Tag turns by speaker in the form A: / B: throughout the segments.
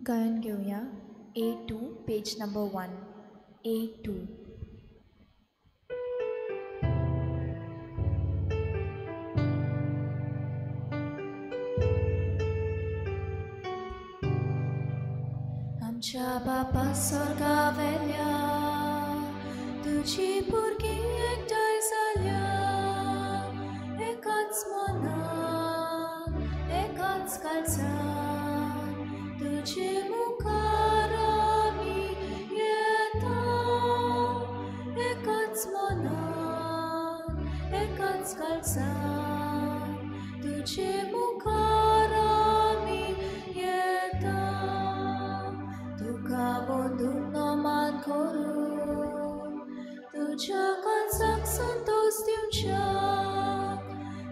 A: गायन घेवया A2 page number 1 A2. आमच्या बापा स्वर्गावेल्या तुजी भुरगीं एकठांय जाल्या, एकाच मनान एकाच काळजान तुजे मुखार आमी येता, एकाच मनान एकाच काळजान तुजे मुखार आमी येता. तुका वंदून नमन करून तुज्या काळजाक संतोश दिवच्याक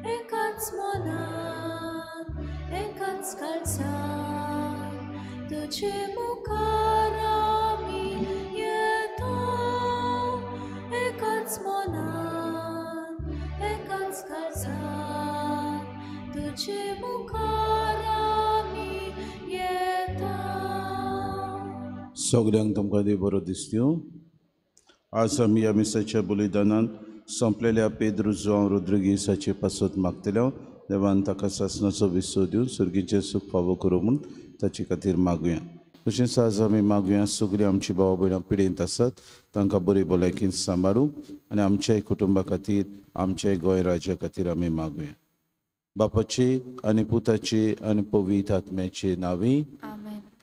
A: एकाच मनान एकाच काळजान तुजे मुखार आमी येता, एकाच मनान एकाच काळजान तुजे मुखार आमी येता.
B: सगल्यांक तुमकां देव बरो दिसत्यो. आज आमी ह्या मिसाच्या बलिदानान सोंपलेल्या पेद्रू जुआंव रोद्रिगीसाचे पासत मागतले. देवान ताका सासणाचो विसव दिवन सुर्गीचें सूख फावो करूं म्हूण ताचे खातीर मागुया. तशेंच आज आमी मागुया सगळीं आमची भावा भयणां पिडेंत आसात तांकां बरी भलायकेन सांबाळूंक आनी आमच्याय कुटुंबा खातीर आमच्याय गोंय राज्या खातीर आमी मागुया. बापाचे आनी पुताचे आनी पवित्र आत्म्याचे नांवी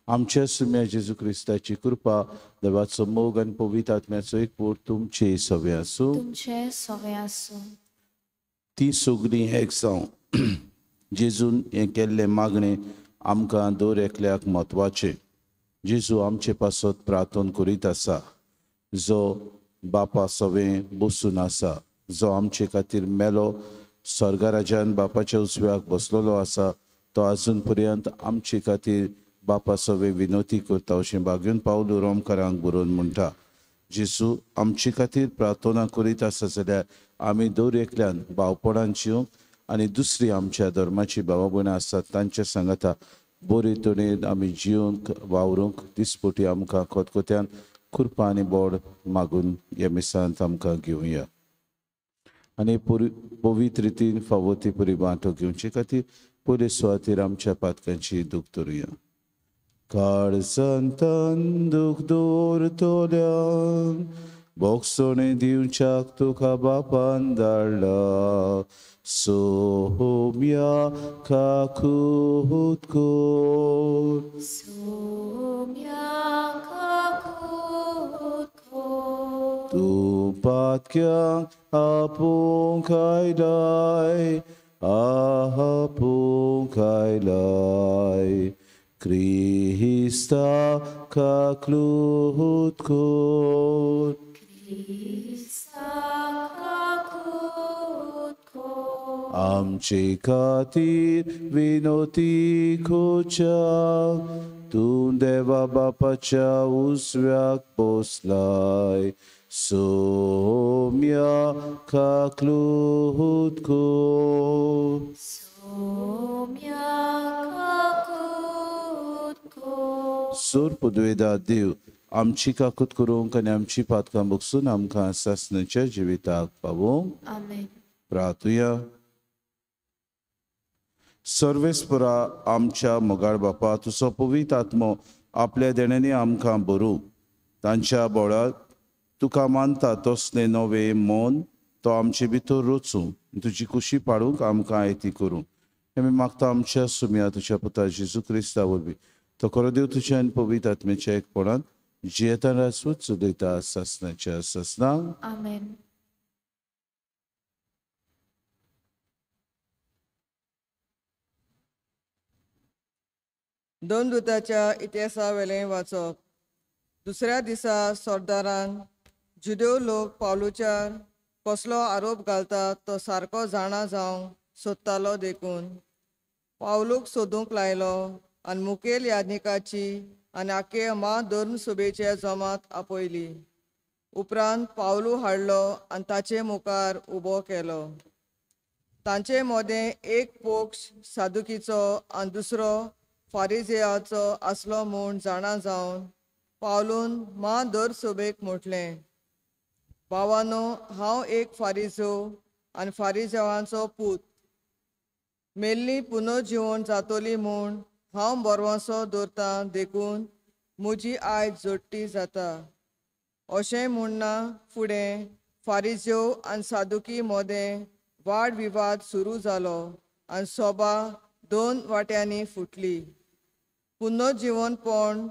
B: आमच्या सुम्या जेजू क्रिस्ताची कृपा, देवाचो मोग आनी पवित्र आत्म्याचो एकवट तुमचे सवे आसूं.
A: तुमचे सवे आसूं.
B: ती सगळीं एक जावं. जेजून हें केल्लें मागणें आमकां दर एकल्याक म्हत्वाचें. जेजू आमचे पासत प्रार्थना करीत आसा, जो बापा सवें बसून आसा, जो आमचे खातीर मेलो, स्वर्गराजान बापाच्या उजव्याक बसलेलो आसा, तो आजून पर्यंत आमचे खातीर बापा सवें विनोती करता अशें बागेवन पावलू रोमकारांक बरोवन म्हणटा. जेजू आमचे खातीर प्रार्थना करीत आसा जाल्यार आमी दर एकल्यान भावपणान जिवंक आनी दुसरी आमच्या धर्माची भावा भयणां आसात तांच्या सांगाता बरे तरेन आमी जिवंक वावरूंक दिसपटी आमकां खतखत्यान कृपा आनी बोड मागून ह्या मिसांत आमकां घेवया आनी पवित्र रितीन फावो ती परी वांटो घेवचे खातीर पयले सुवातेर आमच्या पातकांची दूख धरुया. काळजांतन दूख दवरतल्यांक बोगसणे दिवच्याक तुका बापान धाडला, सोम्या काकूत कर,
A: सोम्या काकूत कर.
B: तूं पातक्यांक आपोवंक आयलाय, आपोवंक आयलाय, क्रिस्ता काकलूत कर,
A: क्रिस्ता काकूत कर.
B: आमचे खातीर विनोती करच्याक तूं देवा बापाच्या उजव्याक बसलाय, सोम्या काकलूत कर,
A: सोम्या काकूत कर.
B: सोर पुदवेदा देव आमची काकूत करूंक आनी आमची पातकां बगसून आमकां सासणाच्या जिविताक पावोवंक.
A: आमेन.
B: प्रार्थुया. सर्वेस्परा आमच्या मोगाळ बापा, तुजो पवित्र आत्मो आपल्या देण्यांनी आमकां भरूं, तांच्या बोळात तुका मानता तसलें नवें मन तो आमचे भितर रचूं, तुजी कुशी पाडूंक आमकां आयती करूं. आमी मागता आमच्या सुम्या तुज्या पुता जेजू क्रिस्ता वरवीं, तो खरो देव तुज्या आनी पवित्र आत्म्याच्या एकपणान जियेता राजपूत चलयता सासणाच्या सासणाक.
A: आमेन.
C: दोन दुताच्या इतिहासावेलें वाचप. दुसऱ्या दिसा सरदारान जुदेव लोक पावलूच्यार कसलो आरोप घालता तो सारको जाणा जावंक सोदतालो देखून पावलूक सोदूंक लायलो आनी मुखेल याज्ञिकाची आनी आखे म्हाधर्मसभेचे जमात आपयली. उपरांत पावलू हाडलो आनी ताचे मुखार उबो केलो. तांचे मदें एक पक्ष सादुकीचो आनी दुसरो फारिजेयाचो आसलो म्हूण जाणा जावन पावलून मा दर सोबेक म्हटलें, भावानो, हांव एक फारिजो आनी फारिजेवांचो पूत. मेल्ली पुनर्जिवण जातली म्हूण हांव बरवसो दवरतां, देखून म्हजी आयज जोडटी जाता. अशें म्हणना फुडें फारिज्यो आनी सादुकी मदें वाद विवाद सुरू जालो आनी सभा दोन वाट्यांनी फुटली. पुनर्जिवनपण,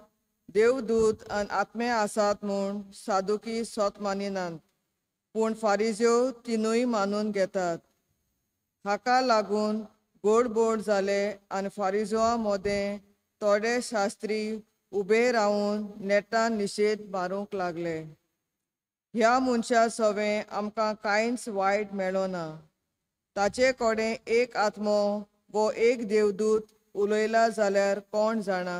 C: देवदूत आनी आत्मे आसात म्हूण सादुकी सत मानिनात, पूण फारिज्यो तिनूय मानून घेतात. हाका लागून गोडबोड जाले आनी फारिजोआ मदें थोडे शास्त्री उबे रावून नेटान निशेध मारूंक लागले. ह्या मनशा सवें आमकां कांयच वायट मेळना. ताचे कडेन एक आत्मो वो एक देवदूत उलयला जाल्यार कोण जाणा.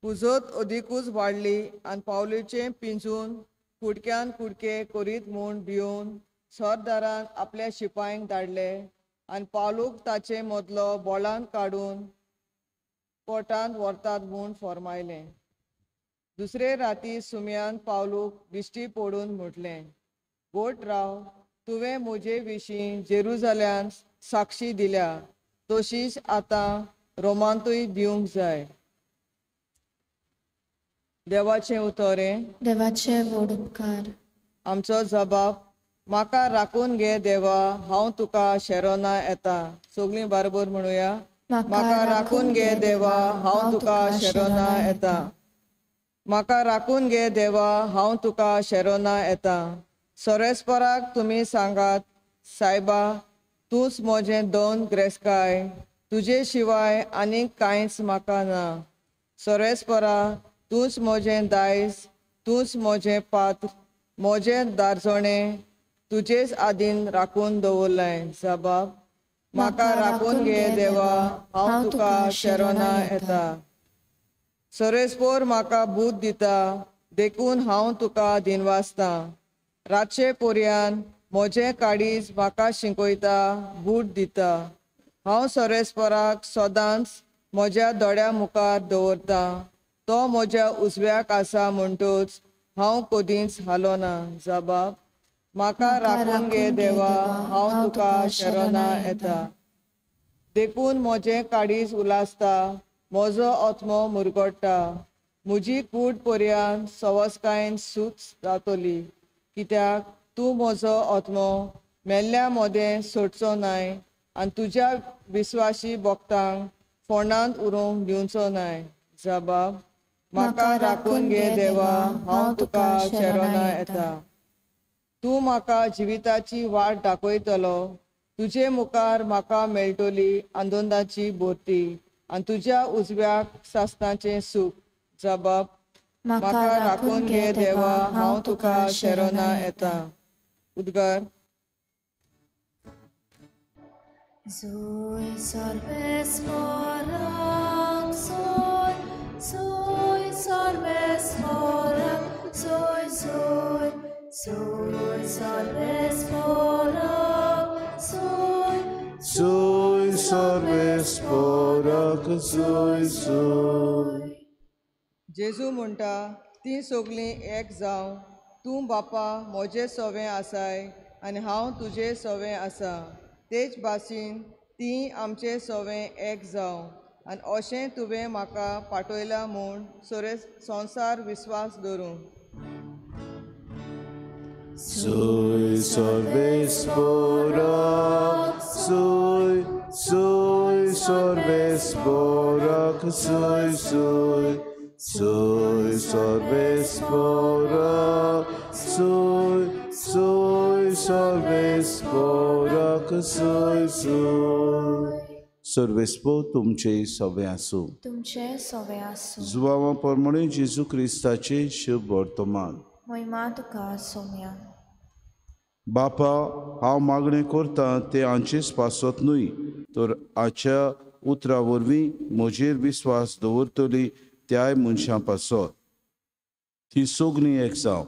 C: कुजत अदिकूच वाडली आनी पावलूचें पिंजून कुडक्यान कुडके करीत म्हूण भिवन सरदारान आपल्या शिपायांक धाडले आनी पावलूक ताचे मदलो बोळान काडून कोर्टांत व्हरतात म्हूण फर्मायलें. दुसरे राती सुम्यान पावलूक दिश्टी पडून म्हटलें, गोट राव, तुवें म्हजे विशीं जेरुजाल्यांत साक्षी दिल्या, तशीच आतां रोमांतूय दिवंक जाय. देवाचें उतरें.
A: देवाचे व्हड उपकार.
C: आमचो जबाब, म्हाका राखून घे देवा, हांव तुका शेरोना येता. सगळीं बरोबर म्हणुया, म्हाका राखून घे देवा, हांव तुका शेरोना येता. म्हाका राखून घे देवा, हांव तुका शेरोना येता. सोरेस्पराक तुमी सांगात, सायबा तूंच म्हजें दोन ग्रेस्काय, तुजे शिवाय आनीक कांयच म्हाका ना. सोरेस्परा तूंच म्हजें दायज, तूंच म्हजें पात्र, म्हजें दारजणें तुजेच आदीन राखून दवरलें. जबाब, म्हाका राखून घे देवा, हांव तुका शेरोना येता. सोरेस्पोर म्हाका बूद दिता, देखून हांव तुका दिनवासतां. रातचे पोरयान म्हजें काडीज म्हाका शिंकयता, बूट दिता. हांव सोरेस्पराक सदांच म्हज्या दोळ्या मुखार दवरतां. तो म्हज्या उजव्याक आसा म्हणटच हांव कदींच हालोना. जबाब, म्हाका राखून घे देवा, हांव तुका शेरोना येता. देखून म्हजें काडीज उलासता, म्हजो आत्मो मुरगडटा. म्हजी कूड पर्यान सवसकायेन सूच जातली, कित्याक तूं म्हजो आत्मो मेल्ल्या मदें सोडचो नाय आनी तुज्या विस्वाशी भक्तांक फोंडांत उरोवंक दिवचो नाय. जबाब, म्हाका राखून घे देवा, हांव तुका शेरोना येता. तूं म्हाका जिविताची वाट दाखयतलो, तुजे मुखार म्हाका मेळटली आनंदाची भरती आनी तुज्या उजव्याक सासणाचें सूख. जबाब, म्हाका राखून घे देवा, हांव तुका शेरोना येता. उद्गार.
A: Zoe sarvesporak, zoe, zoe sarvesporak, zoe, zoe, zoe sarvesporak, zoe,
B: zoe sarvesporak, zoe, zoe.
C: जेजू म्हणटा, तीं सगळीं एक जावं, तूं बापा म्हजे सवें आसाय आनी हांव तुजे सवें आसा, तेच भाशेन तीं आमचे सवें एक जावं आनी अशें तुवें म्हाका पाठयलां म्हूण सोरे संवसार विस्वास दवरूं.
B: Zoe sarvesporak, zoe, zoe sarvesporak, zoe, zoe, zoe sarvesporak, zoe, zoe sarvesporak, zoe, zoe. सर्वेस्पो तुमचे सवे आसूं.
A: तुमचे सवे आसूं.
B: जुवावा प्रमाणे जेजू क्रिस्ताचे शुभ वर्तमान.
A: महिमा तुका सोम्या.
B: बापा, हांव मागणें करतां तें हांचेच पासत न्हय, तर हाच्या उतरा वरवीं म्हजेर विस्वास दवरतली त्याय मनशां पासत. ती सगळीं एक जावं.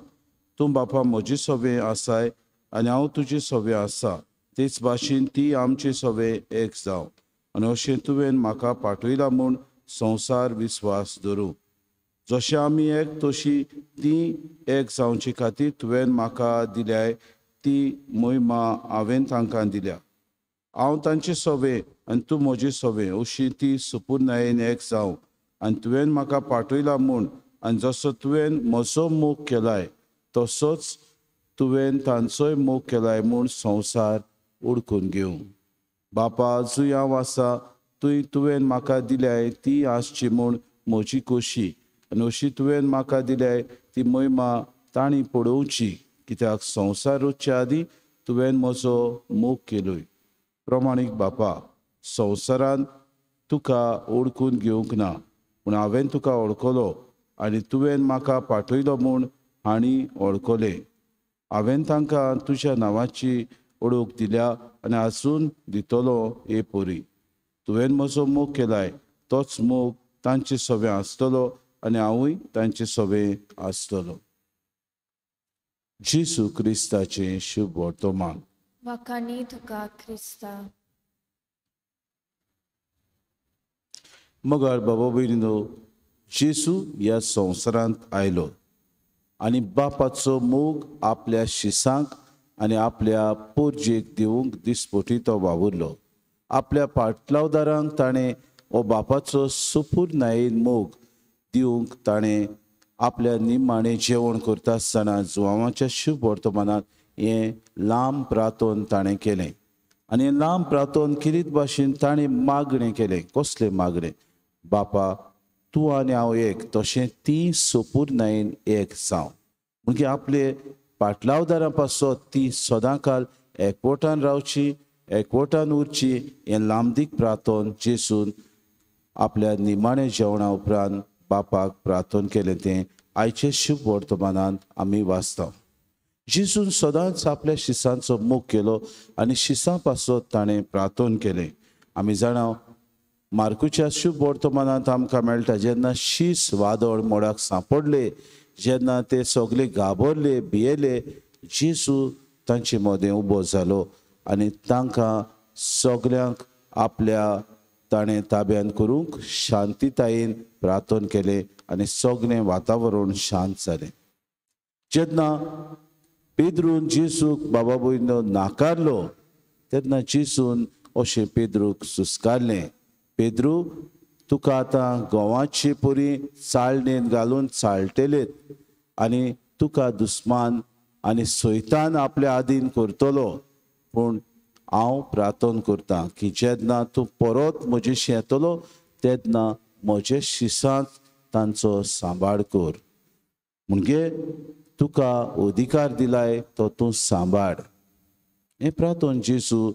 B: तूं बापा म्हजे सवें आसाय आनी हांव तुजे सवें आसा, तेच भाशेन ती आमचे सवें एक जावं. आनी अशें तुवें म्हाका पाठयला म्हूण संवसार विस्वास धरूं. जशें आमी एक तशी ती एक जावचे खातीर तुवें म्हाका दिल्याय ती मोहिमा हांवें तांकां दिल्या. हांव तांचे सोवे आनी तूं म्हजे सोवे अशी ती सुपुर्नायेन एक जावं आनी तुवें म्हाका पाठयला म्हूण आनी जसो तुवें म्हजो मोग केलाय तसोच तुवें तांचोय मोग केलाय म्हूण संवसार उडकून घेवं. बापा, जंय हांव आसा थंय तुवें म्हाका दिल्याय ती आसची म्हूण म्हजी खोशी आनी अशी तुवें म्हाका दिल्याय ती मोहिमा तांणी पळोवची, कित्याक संवसार रचच्या आदीं तुवें म्हजो मोग केलोय. प्रमाणीक बापा, संवसारान तुका ओळखून घेवंक ना, पूण हांवें तुका ओळखलो आनी तुवें म्हाका पाठयलो म्हूण हांणी ओळखलें. हांवें तांकां तुज्या नांवाची ओळख दिल्या आनी आजून दितलो हे परी. तुवें म्हजो मोग केलाय तोच मोग तांचे सवे आसतलो आनी हांवूय तांचे सवे आसतलो. जेजू क्रिस्ताचें शुभ वर्तमान.
A: वाखाणी तुका क्रिस्ता.
B: मगर बाबा भयणीनो, जेजू ह्या संवसारांत आयलो आनी बापाचो मोग आपल्या शिसांक आनी आपल्या पोरजेक दिवंक दिसपटी तो वावुरलो. आपल्या पाटलावदारांक ताणें हो बापाचो सुपुर्नायेन मोग दिवंक ताणें आपल्या निमाणें जेवण करता आसतना जुवांवाच्या शुभ वर्तमानांत हें लांब प्रार्थन ताणें केलें. आनी हें लांब प्रार्थन किरीत भाशेन ताणें मागणें केलें. कसलें मागणें? बापा, तूं आनी हांव एक, तशें ती सुपुर्नायेन एक जावं. म्हणजे आपले पाटलावदारां पासत ती सदांकाल एकवटान रावची, एकवटान उरची हें लांबदीक प्रार्थन जेजून आपल्या निमाणे जेवणा उपरांत बापाक प्रार्थन केलें तें आयचे शुभ वर्तमानांत आमी वाचता. जेजून सदांच आपल्या शिसांचो मोग केलो आनी शिसां पासत ताणें प्रार्थन केलें. आमी जाणा मार्कुच्या शुभ वर्तमानांत आमकां मेळटा, जेन्ना शीस वादळ मोडाक सांपडले, जेन्ना ते सगळे घाबरले, भियेले, जेजू तांचे मदें उबो जालो आनी तांकां सगल्यांक आपल्या ताणें ताब्यान करूंक शांतितायेन प्रार्थन केलें आनी सगळें वातावरण शांत जालें. जेन्ना पेद्रून जेजूक बाबा भयणीनो नाकारलो तेन्ना जेजून अशें पेद्रूक सुस्कारलें, पेद्रू, तुका आतां गोवाचे परी चाळणेन घालून चाळटेलेत आनी तुका दुस्मान आनी सैतान आपल्या आदीन करतलो, पूण हांव प्रार्थन करतां की जेन्ना तूं परत म्हजेशी येतलो तेन्ना म्हजे शिसांत तांचो सांबाळ कर. म्हणजे तुका अधिकार दिलाय तो तूं सांबाळ. हें प्रार्थन जेजू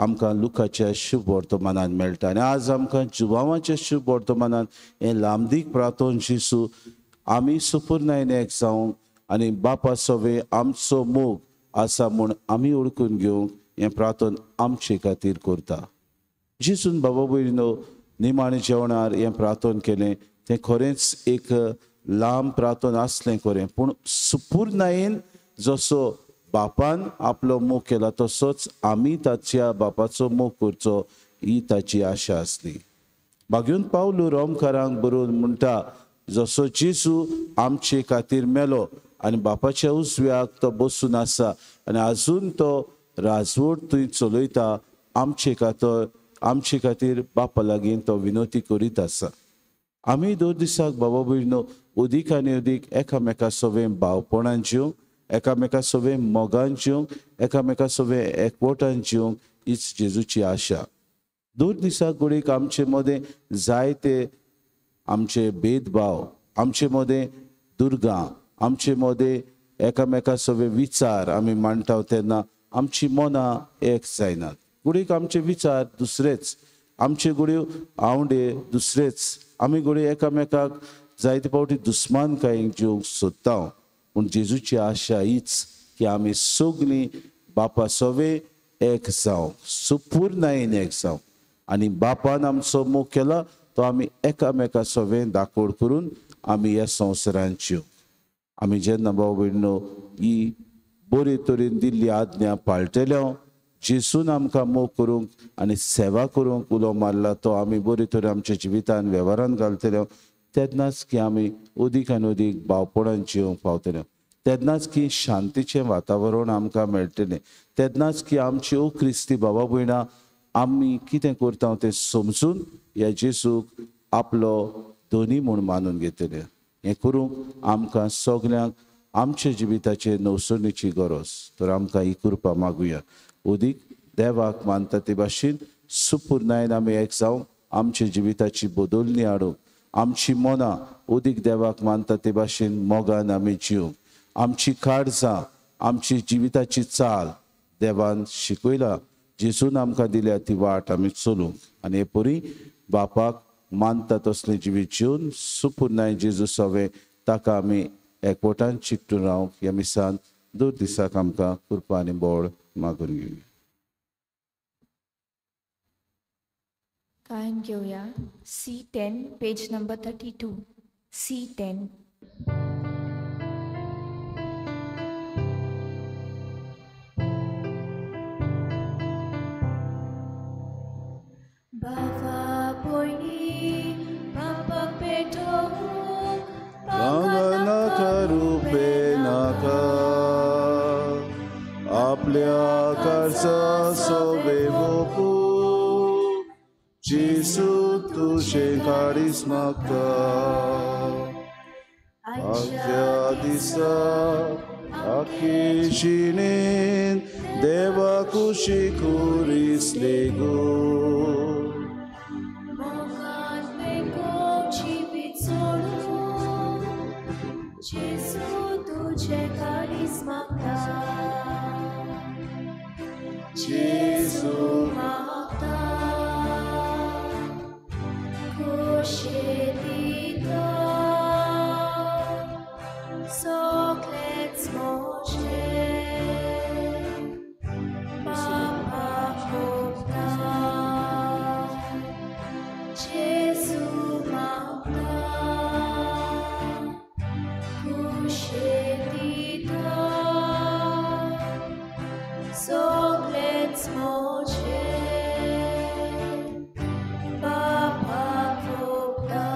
B: आमकां लुकाच्या शुभ वर्तमानान मेळटा आनी आज आमकां जुवांवाच्या शुभ वर्तमानान हें लांबदीक प्रार्थन जेजू आमी सुपुर्नायेन एक जावंक आनी बापा सवे आमचो मोग आसा म्हूण आमी ओळखून घेवंक हें प्रार्थन आमचे खातीर करता. जेजून बाबा भयणीनो निमाणे जेवणार हें प्रार्थन केलें तें खरेंच एक लांब प्रार्थन आसलें खरें, पूण सुपुर्नायेन जसो बापान आपलो मोग केला तसोच आमी ताच्या बापाचो मोग करचो ही ताची आशा आसली. बागेवन पावलू रोमकारांक बरोवन म्हणटा, जसो जेजू आमचे खातीर मेलो आनी बापाच्या उजव्याक तो बसून आसा आनी आजून तो राजवट थंय चलयता, आमचे खातीर बापा लागीं तो विनोती करीत आसा. आमी दर दिसाक बाबा भयणीनो अदीक आनी अदीक एकामेका सवें भावपणान जिवंक, एकामेका सवें मोगान जिवंक, एकामेका सवें एकवटान जिवंक हीच जेजूची आशा. दर दिसाक घडयेक आमचे मदें जायते आमचे भेदभाव, आमचे मदें दुर्गां, आमचे मदें एकामेका सवे विचार आमी मांडटा तेन्ना आमची मनां एक जायनात. घडयेक आमचे विचार दुसरेच, आमचे घडये आवडे दुसरेच, आमी घडये एकामेकाक जायते फावटी दुस्मानकायेक जिवंक सोदता. पूण जेजूची आशा हीच की आमी सगळीं बापा सवे एक जावं, सुपुर्नायेन एक जावं आनी बापान आमचो मोग केला तो आमी एकामेका सवे दाकोड करून आमी ह्या संवसारांत जिवंक. आमी जेन्ना भाव भयणीनो ही बरे तरेन दिल्ली आज्ञा पाळटले, जेजून आमकां मोग करूंक आनी सेवा करूंक उलो मारला तो आमी बरे तरेन आमच्या जिवितान वेव्हारान घालतले तेन्नाच की आमी अदीक आनी अदीक भावपणान जिवंक पावतले, तेन्नाच की शांतीचें वातावरण आमकां मेळटलें, तेन्नाच की आमची ओ क्रिस्ती बाबा भयणां आमी कितें करता तें समजून ह्या जेजूक आपलो धनी म्हूण मानून घेतले. हें करूंक आमकां सगल्यांक आमच्या जिविताचे नवसरणीची गरज. तर आमकां ही कृपा मागुया. अदीक देवाक मानता ते भाशेन सुपुर्णायेन आमी एक जावंक आमच्या जिविताची बदलणी हाडूंक, आमची मनां अदीक देवाक मानता ते भाशेन मोगान आमी जिवंक, आमची काळजां आमची जिविताची चाल देवान शिकयला, जेजून आमकां दिल्या ती वाट आमी चलूंक आनी हे परी बापाक मानता तसलें जिवीत जिवन सुपुर्णाय जेजू सवे ताका आमी एकवटान चिकटून रावंक ह्या मिसान दर दिसाक आमकां कृपा आनी बळ मागून घेवया.
A: गायन घेवया C10 page number 32. C10.
B: आपल्या काळजा सोबे वोपू जेजू तुजें काळीज मागता. आजच्या दिसा आख्खे जिणेंत देवा कुशीक उरिसले गो.
A: जेजू तुजें काळीज मागता, जेजू मागता, खोशे दिता सगळेंच म्हजें बापाक ओंपता. जेजू मागता, खोशे दिता सगळेंच म्हजें बापाक ओंपता.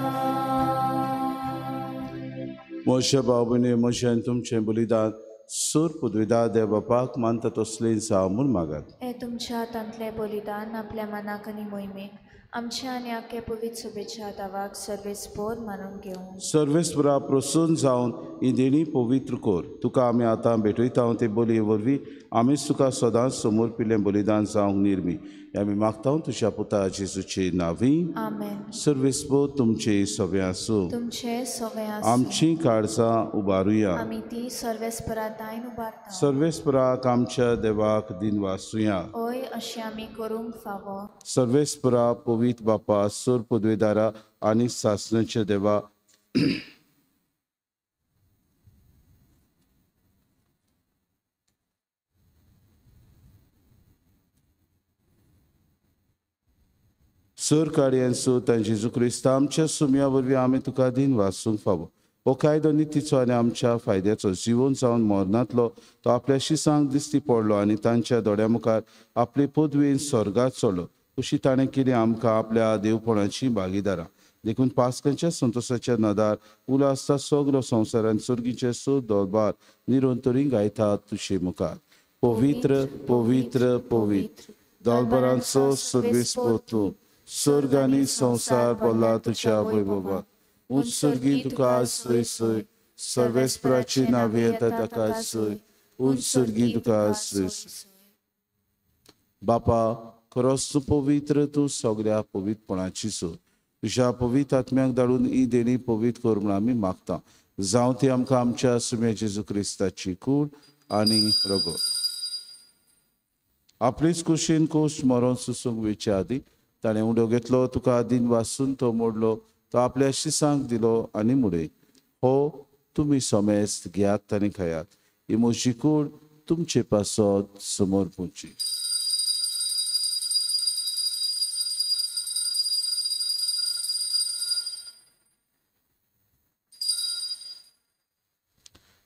B: म्हज्या भाव भयणी म्हजें आनी तुमचें बलिदान सूर पदवीदार देव बापाक मानता तसलें जावं म्हूण मागात.
A: हें तुमच्या हातांतलें बलिदान आपल्या मनाक आनी मोहिमेक आमच्या आनी आख्खे पवित्र शुभेच्छा दावाक सर्वेस्पोर मानून घेवं.
B: सर्वेस्परा प्रसन्न जावन ही देणी पवित्र कर. तुका आमी आतां भेटयता ते बलये वरवीं आमीच तुका सदांच समोर पिल्लें बलिदान जावंक निर्मी. आमी मागता तुज्या पुता जेजूचे नांवी.
A: आमेन.
B: सर्वेस्पोर तुमचे सवे आसूं.
A: तुमचे सवे आसूं.
B: आमची काळजां उबारुया.
A: आमी ती सर्वेस्परा दायन उबारता.
B: सर्वेस्पराक आमच्या देवाक दिन वासुया.
A: हय, अशें आमी करूंक फावो.
B: सर्वेस्परा पवित्र बापा सूर पदवेदारा आनी सासणाच्या देवा सर कार्यान सूत आनी जेजू क्रिस्ता आमच्या सुमया वरवीं आमी तुका दिन वासूंक फावो. हो कायदो नितीचो आनी आमच्या फायद्याचो जिवन जावन मरणांतलो तो आपल्या शिसांक दिश्टी पडलो आनी तांच्या दोळ्या मुखार आपले पदवेन स्वर्गात चडलो. अशी ताणें केली आमकां आपल्या देवपणाची भागीदारां. देखून पास्कांच्या संतोशाच्या नदार उलो आसता सगलो संवसारान सर्गीचे स दरबार निरंतरी गायतात तुजे मुखार. पवित्र पवित्र पवित्र दरबारांचो सर्वेस्पोर तूं, स्वर्ग आनी संवसार भरला तुज्या वैभवान. उत्सर्गी तुका सोय सोय, सर्वेस्पराची नांव येता ताका सोय, उत्सर्गी तुका सोय सोय. बापा खरोच तूं पवित्र, तूं सगळ्या पवित्रपणाची सोय. तुज्या पवित्र आत्म्याक धाडून ही देणी पवित्र कर म्हूण आमी मागता. जावं ती आमकां आमच्या सुम्या जेजू क्रिस्ताची कूड आनी रगत. आपलीच कुशीन कोश मरोन सुसूंक वेचे आदीं ताणें उडो घेतलो, तुका दिन वासून तो मोडलो, तो आपल्या शिसांक दिलो आनी मुडय, हो तुमी समेस्त घेयात आनी खायात, ही म्हजी कूड तुमचे पासत समोर पुची.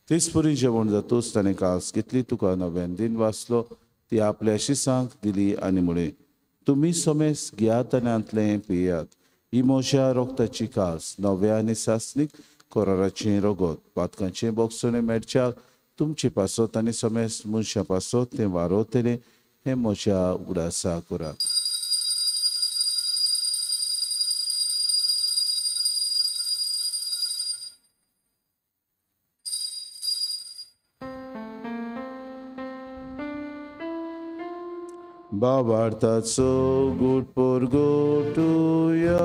B: तेच परी जेवण जातूच ताणें कास घेतली, तुका नव्यान दिन वाचलो, ती आपल्या शिसांक दिली आनी म्हळें, तुमी समेस घेयात आनी हांतलें पियात. ही म्हज्या रोगताची कास, नव्या आनी सासणीक कराराचें रगत, पातकांचें बोगसणें मेळच्याक तुमचे पासत आनी समेस मनशां पासत तें वारोवतलें. हें म्हज्या उगडासा करात. बाबार्थाचो गुट पोरगोटुया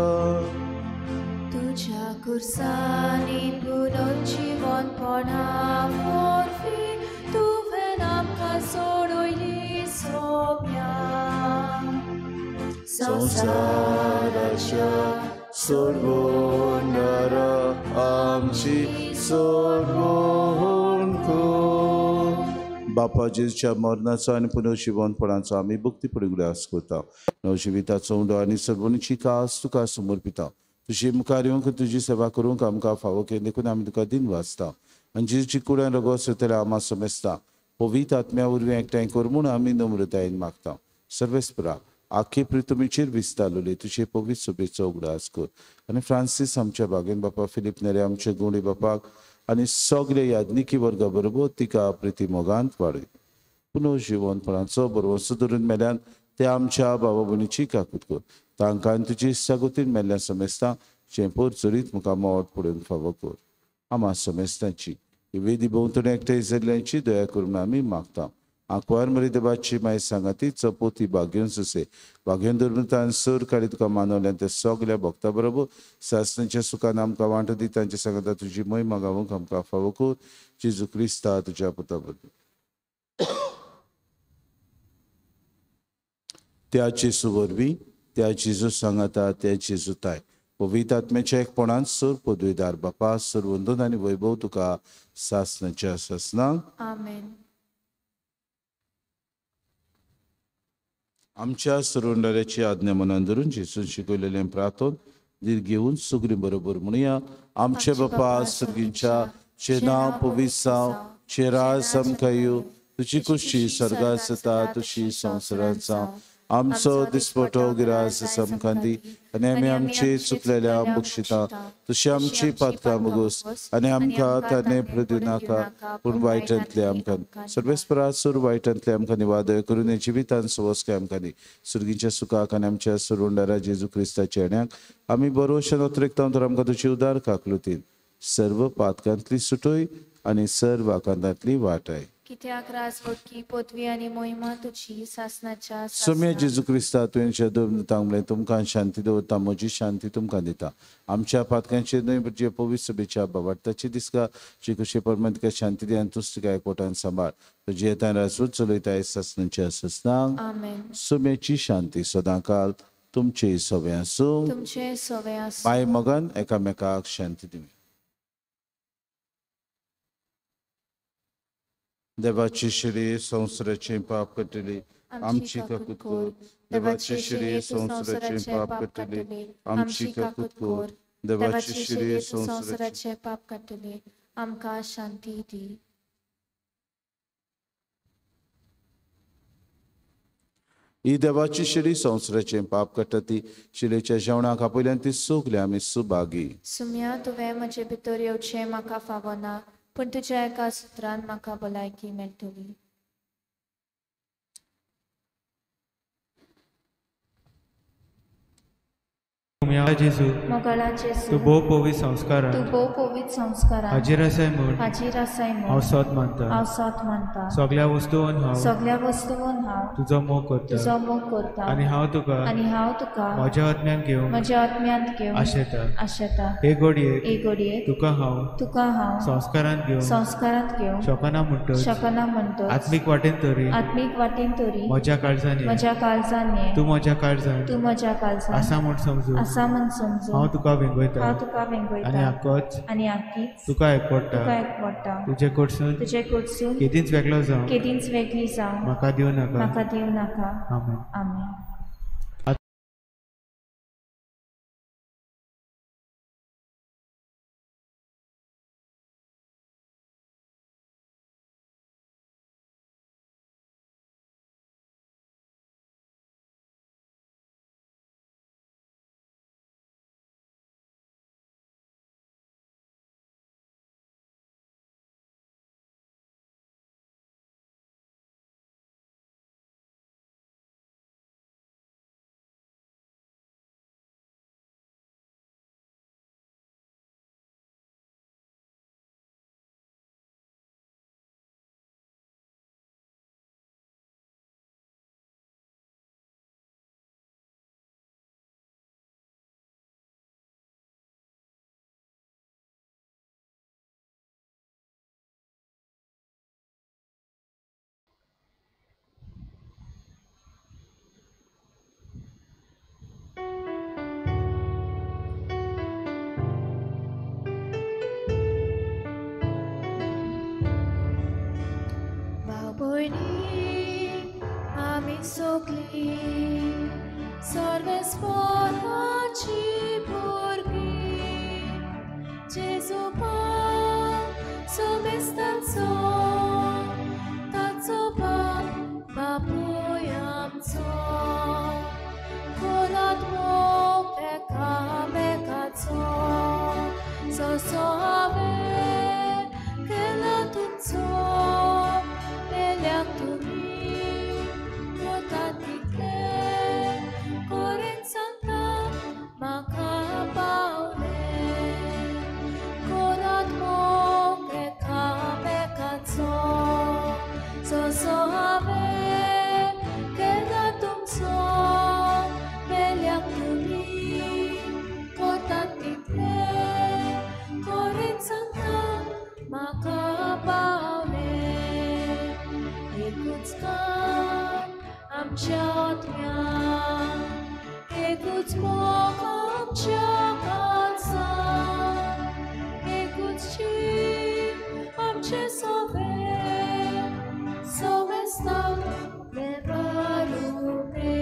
A: तुझ्या कुर्सानी पुनर्जीवनपणा वरवीं तुवें आमकां सोडयली सोम्या.
B: संवसाराच्या सोडवणारा आमची सोडवण कर. बापा जेजूच्या मरणाचो आनी पुनर्जिवनपणाचो आमी भक्तीपणी उगडास करता. नवजिविताचो उंडो आनी सर्वणीची कास तुका समर्पिता. तुजी मुखार येवंक तुजी सेवा करूंक आमकां फावो केली देखून आमी तुका दिन वाचता. आनी जेजूची कुडान रगत सोदतल्या आमा समेस्ता पवित्र आत्म्या वरवीं एकठांय कर म्हूण आमी नम्रतायेन मागता. सर्वेस्परा आख्खे पृथ्वीचेर विस्तारलेले तुजे पवित्र सभेचो उगडास कर आनी फ्रांसीस आमच्या बागेन बापा, फिलीप नेरे आमच्या गुणी बापाक आनी सगळे याज्ञिकी वर्गा बरोबर तिका प्रिती मोगांत वाडय. पुनर्जिवनपणाचो बरवसो धरून मेल्यान ते आमच्या बाबा भयणीची काकूत कर. तांकां आनी तुजी इत्सागतीन मेल्ल्या समेस्तां जें पोर चरीत मुखार मोट पडून फावो कर. आमा समेस्तांची ही वेदी भोंवतणी एकठांय जाल्ल्यांची दया करून आमी मागता. आंकवार मरी देवाची माय सांगाती चपोती भाग्योन सुसे भाग्योन धरून सर काडी तुका मानवल्यान ते सगल्या भक्ता बरोबर सासणाच्या सुखान आमकां वांटो दी. तांचे सांगाता तुजी महिमा गावंक आमकां फावो कर. जेजू क्रिस्ता तुज्या पुता बरोबर. त्या जेजू वरवीं, त्या जेजू सांगाता, त्या जेजू ताय पवित्र आत्म्याच्या एकपणान सर पदवीदार बापा, सर वंदन आनी वैभव तुका सासणाच्या सासणाक.
A: आमेन.
B: आमच्या सरोंडाऱ्याची आज्ञा मनान धरून जेजून शिकयलेलें प्रार्थन धीर घेवन सगळीं बरोबर म्हणुया. आमचे बापा सर्गींच्या, तुजें नांव पवित्र जावं, तुजें राज आमकां येवं, तुजी कुशी स्वर्गांत जाता तशी संवसारांत जावं. आमचो दिसपटो गिरास आमकां दी आनी आमी आमचे चुकलेल्या बक्षिता तशी आमची पातकां मुगोस आनी आमकां ताणें प्रदिवं नाका, पूण वायटांतले आमकां. सर्वेस्परा सूर वायटांतले आमकां निवादय करून जिवितान सवस्काय आमकां दी. सुर्गीच्या सुखाक आनी आमच्या सुरुंडारा जेजू क्रिस्ताच्या येण्याक आमी बरोवशें नोत्रेकता तर आमकां तुजी उदार काकलुतीन सर्व पातकांतली सुटोय आनी सर्व आकांतांतली वाटाय.
A: कित्याक राजवटकी पदवी आनी मोहिमा तुजी सासणाच्या
B: सोम्या जेजू क्रिस्ता तुवें दोन म्हणलें, तुमकां शांती दवरता, म्हजी शांती तुमकां दिता. आमच्या पातकांचेर न्हय जे पवित्र सभेच्या बाबार्थाची दिसका जी कशी परमाण तुका शांती दी आनी तूच तुका एकवटान सांबाळ. तुजी येता राजवट चलयता सासणाच्या सासणाक.
A: आमेन.
B: सोम्याची शांती सदांकाल तुमचे सवे आसूं.
A: तुमचे सवे आसूं.
B: बाय मगन एकामेकाक शांती दिवया. देवाची शिरी संवसाराचें पाप काडटली आमची काकूत कर. देवाची शिरी संवसाराचें पाप काडटली आमची काकूत कर. देवाची शिरी संवसाराचें
A: पाप काडटली आमकां शांती दी.
B: ही देवाची शिरी संवसाराचें पाप काडटा ती शिरेच्या जेवणाक आपयल्यान ती सगळी आमी सुभागी.
A: सुम्या तुवें म्हजे भितर येवचें म्हाका फावना, पूण तुज्या एका सुत्रान म्हाका भलायकी मेळटली.
D: जेजू, तूं भोव पवित्र संस्कारान,
A: तूं भोव पवित्र संस्कारान
D: हाजीर आसाय म्हूण,
A: हाजीर आसाय म्हूण
D: हांव सत मानता,
A: हांव सत मानता.
D: सगळ्या वस्तून हांव,
A: सगळ्या वस्तून हांव
D: तुजो मोग करता,
A: तुजो मोग करता.
D: आनी हांव तुका,
A: आनी हांव तुका
D: म्हज्या आत्म्यान घेवन,
A: म्हज्या आत्म्यांत घेवन
D: आशेता,
A: आशेता.
D: हे घडयेक,
A: हे घडयेक
D: तुका हांव,
A: तुका हांव
D: संस्कारांत घेवन,
A: संस्कारांत घेवन
D: शकना म्हणटच,
A: शकना म्हणटच
D: आत्मीक वाटेन तरी,
A: आत्मीक वाटेन तरी
D: म्हज्या काळजान,
A: म्हज्या काळजान ये,
D: तूं म्हज्या काळजान,
A: तूं म्हज्या काळजान
D: आसा म्हूण समजून,
A: आसा म्हूण समजून
D: हांव तुका वेंगयता,
A: हांव तुका वेंगयता.
D: आनी आकोच,
A: आनी आकीच
D: तुका एकवटा,
A: तुका एकवटा.
D: तुजे कडसून,
A: तुजे कडसून
D: केदींच वेगळो जावं,
A: केदींच वेगळी जावं
D: म्हाका दिवं नाका,
A: म्हाका दिवं नाका.
D: आमेन.
A: आमेन. आमी सगळीं सर्वेस्पोराची भुरगीं जेजू बाप सोमेस्तांचो ताचो बाप बापूय आमचो कोरात मोग एकामेकाचो जसो हांवें केला तुमचो मेल्याक तुमी वता तितले करेन सांगता म्हाका पावले कोरात मोग एकामेकाचो जसो हांवें केला तुमचो मेल्याक तुमी करतात तितले करेन सांगता म्हाका पावले एकूच कान आमच्या आत्म्याक एकूच मोग आमच्या काळजाक एकूच जीव आमचे सोवे सोमेस्ताक देवा रुपे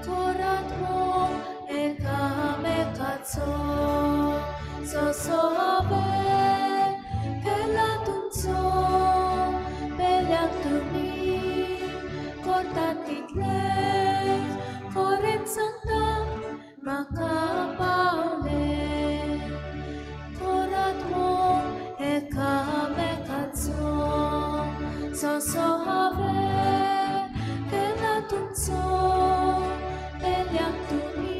A: कोरात मोग एकामेकाचो जसो हांवें केला तुमचो मेल्याक तुमी करतात तितले करेन सांगता म्हाका पावले कोरात मोग एकामेकाचो जसो हांवें केला तुमचो मेल्याक तुमी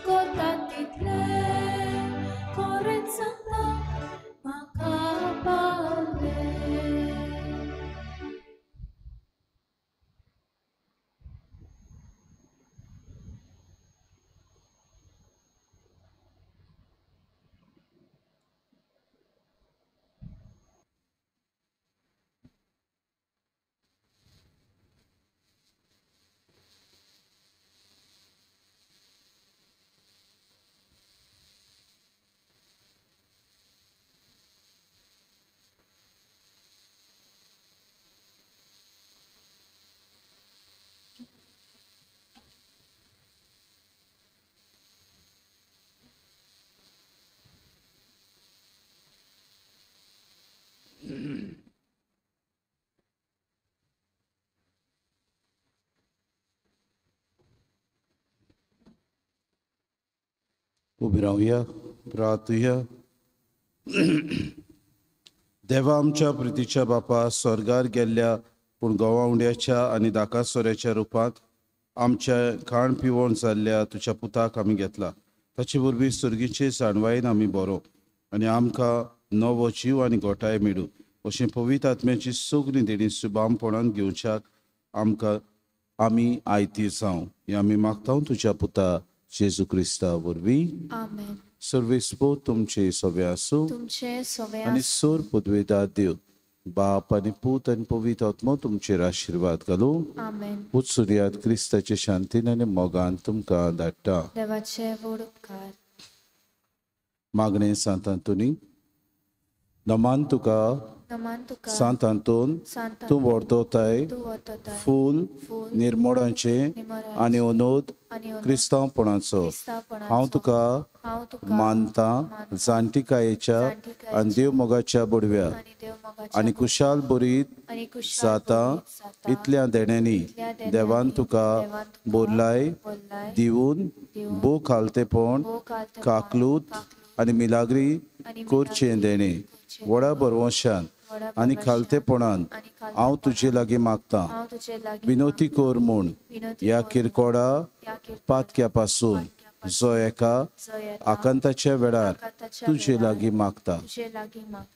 A: करतात तितले करेन सांगता म्हाका पावले.
B: उबी रावया प्रार्थुया. देवा आमच्या प्रितीच्या बापा, स्वर्गार गेल्ल्या पूण गोवा उंड्याच्या आनी दाकासोऱ्याच्या रुपांत आमच्या खाण पिवण जाल्ल्या तुज्या पुताक आमी घेतला. ताचे वरवीं सर्गीचे जाणवायेन आमी बरो आनी आमकां नवो जीव आनी गोठाय मेळूं अशें पवित्र आत्म्याची सगळीं देणी सुबामपणान घेवच्याक आमकां आमी आयती जावं हें आमी मागता तुज्या पुता जेजू क्रिस्ता वरवीं.
A: आमेन.
B: सर्वेस्पोर तुमचे सवे आसूं
A: तुमचे सवे
B: आनी सोर पदवेदार देव बाप आनी पूत आनी पवित्र आत्मो तुमचेर आशिर्वाद घालूं.
A: आमेन.
B: उत्सुर्यात क्रिस्ताचे शांतीन आनी मोगान तुमकां धाडटा.
A: देवाचे व्हड उपकार.
B: मागणें सांत आंतोनी, नमान तुका
A: नमान तुका
B: सांत आंतोन,
A: सांत
B: तूं व्हरतोताय
A: तूं व्हरतोताय
B: फूल
A: फूल
B: निर्मोडांचें
A: निमोराचें
B: आनी अनोद
A: आनी अनोद
B: क्रिस्तांवपणाचो.
A: क्रिस्तांवपणाचो.
B: हांव तुका
A: हांव तुका
B: मानता जाणटिकायेच्या
A: जाणटिकायेच्या
B: आनी देव मोगाच्या बडव्या
A: आनी देव मोगाच्या
B: आनी कुशाल बरीत
A: आनी कुशाल
B: जाता
A: बरीत जाता
B: इतल्या देण्यांनी
A: इतल्या देण्यांनी
B: देवान तुका
A: देवान तुका
B: बोरलाय
A: बोरलाय
B: दिवन
A: दिवन
B: भो खालतेपण
A: भोव खालतेपण,
B: काकलूत
A: काकलूत
B: आनी मिलाग्री
A: आनी
B: करचें देणें
A: करचें
B: व्हडा भरवंशान
A: व्हडा
B: आनी
A: भरवंशान
B: खालतेपणान
A: आनी खालतेपणान
B: हांव तुजे लागीं मागतां.
A: हांव तुजे लागीं
B: विनोती कर म्हूण
A: विनोती
B: ह्या
A: कर
B: किरकोडा
A: ह्या किरकोडा
B: पातक्या पासून जो एका
A: जो येता
B: आकांताच्या वेळार
A: आकांताच्या
B: तुजे
A: वेळार
B: लागीं मागता.
A: तुजे लागीं मागता.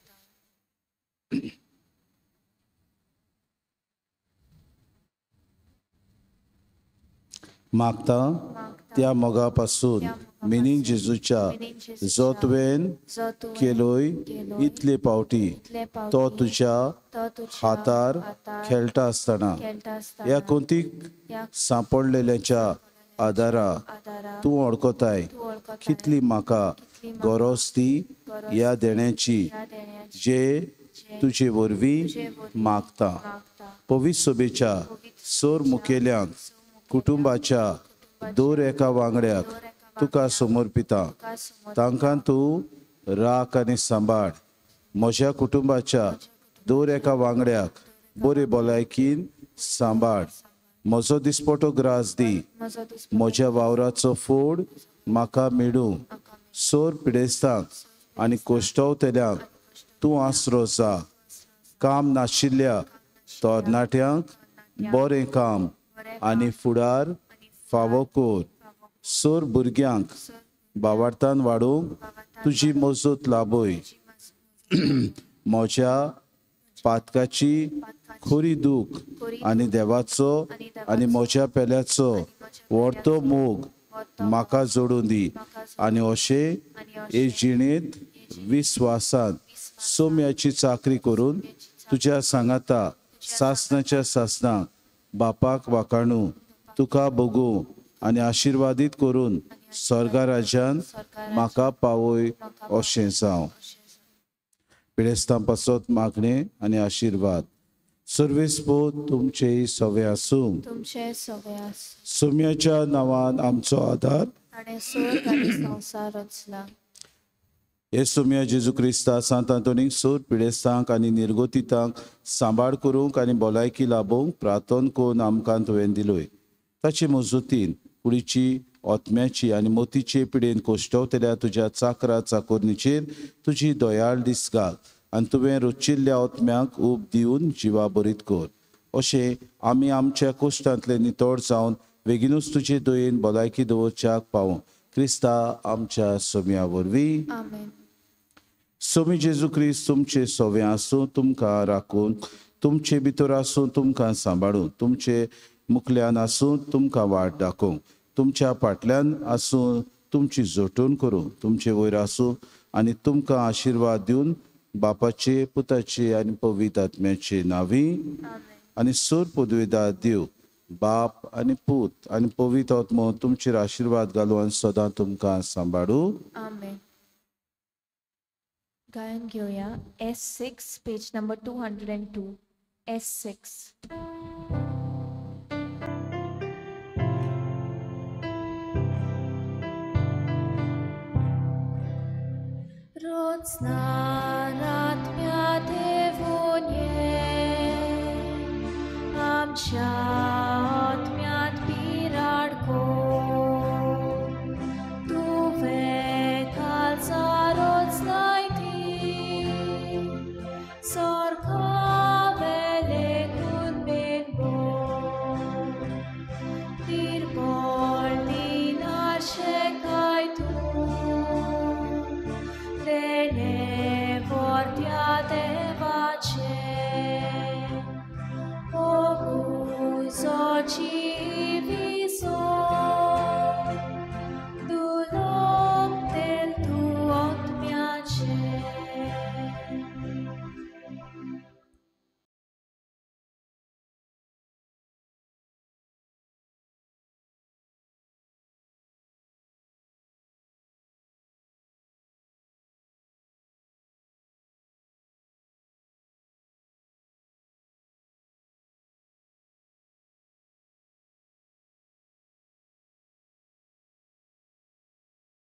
B: मागता
A: मागता
B: त्या मोगा पासून
A: त्या मोगा
B: मिनीन
A: पासून
B: जेजूच्या
A: मिनीन जेजूच्या
B: जो तुवें
A: जो तुवें
B: केलोय
A: केलोय
B: इतले पावटी
A: इतले पावटी
B: तो तुज्या
A: तो तुज्या
B: हातार
A: हातार
B: खेळटा आसतना
A: खेळटा आसतना
B: ह्या कोंतीक
A: ह्या
B: सांपडलेल्याच्या आदारा
A: आदारा
B: तूं वळखताय
A: तूं वळखताय
B: कितली म्हाका
A: कितली म्हाका
B: गरज ती
A: गरज
B: ह्या देण्याची
A: ह्या देण्याची
B: जे तुजे वरवीं मागता. पवित्र सभेच्या सोर मुखेल्यांक, कुटुंबाच्या दर एका वांगड्याक तुका समर्पिता. तांकां तूं राख आनी सांबाळ. म्हज्या कुटुंबाच्या दर एका वांगड्याक बरे भलायकीन सांबाळ. म्हजो दिसपटो ग्रास दी. म्हज्या वावराचो फोड म्हाका मेळूं. सोर पिडेस्तांक आनी कोश्टवतल्यांक तूं आसरो जा. काम नाशिल्ल्या तरणाट्यांक बरें काम आनी फुडार फावो कर. सोर भुरग्यांक बावार्थान वाडोवंक तुजी मजत लाभय. म्हज्या पातकाची खरी दूख आनी देवाचो आनी म्हज्या पेल्याचो व्हडतो मोग म्हाका जोडून दी आनी अशें हे जिणेंत विस्वासान सोम्याची चाकरी करून तुज्या सांगाता सासनाच्या सासनाक बापाक वाकाणू तुका बगूं आनी आशिर्वादीत करून स्वर्गा राज्यान म्हाका पावय अशें जावं. पिडेस्तां पासत मागणें आनी आशिर्वाद. सर्वेस्पोत तुमचेय सवे आसूं.
A: तुमचे सवे आसूं.
B: सोम्याच्या नांवान आमचो आदार.
A: ताणें स्वर्ग आनी संवसार रचला.
B: हे सोम्या जेजू क्रिस्ता सांत आंतोनीक सोर पिडेस्तांक आनी निर्गोतितांक सांबाळ करूंक आनी भलायकी लाभोवंक प्रार्थन करून आमकां तुवें दिलोय. ताचे मजतीन कुडीची, आत्म्याची आनी मोतीचे पिडेन कोश्टवतल्या तुज्या चाकरा चाकोरणीचेर तुजी दयाळ दीस घाल आनी तुवें रचिल्ल्या आत्म्याक ऊब दिवन जिवा बरीत कर. अशें आमी आमच्या कोश्टांतले नितळ जावन बेगीनूच तुजे दयेन भलायकी दवरच्याक पावूं. क्रिस्ता आमच्या सोम्या वरवीं. सोमी जेजू क्रिस्त तुमचे सोवे आसूं, तुमकां राखून, तुमचे भितर आसूं, तुमकां सांबाळूं, तुमचे मुखल्यान आसूं, तुमकां वाट दाखोवं, तुमच्या फाटल्यान आसूं, तुमची जोटून करूं, तुमचे वयर आसूं आनी तुमकां आशिर्वाद दिवन बापाचे, पुताचे आनी पवित्र आत्म्याचे नांवी आनी सोर पदवेदार देव बाप आनी पूत आनी पवित्र आत्मो तुमचेर आशिर्वाद घालूं आनी सदां तुमकां सांबाळूं.
A: आमेन. गायन घेवया S6 page number 202. S6. Rocna देवोने आमच्या आत्म्यात पिराड कोर तुवें कालचा रोचलाय ती सारखा वेले कुर्बेन बोर निर्बळ दिनाशे काय तूं.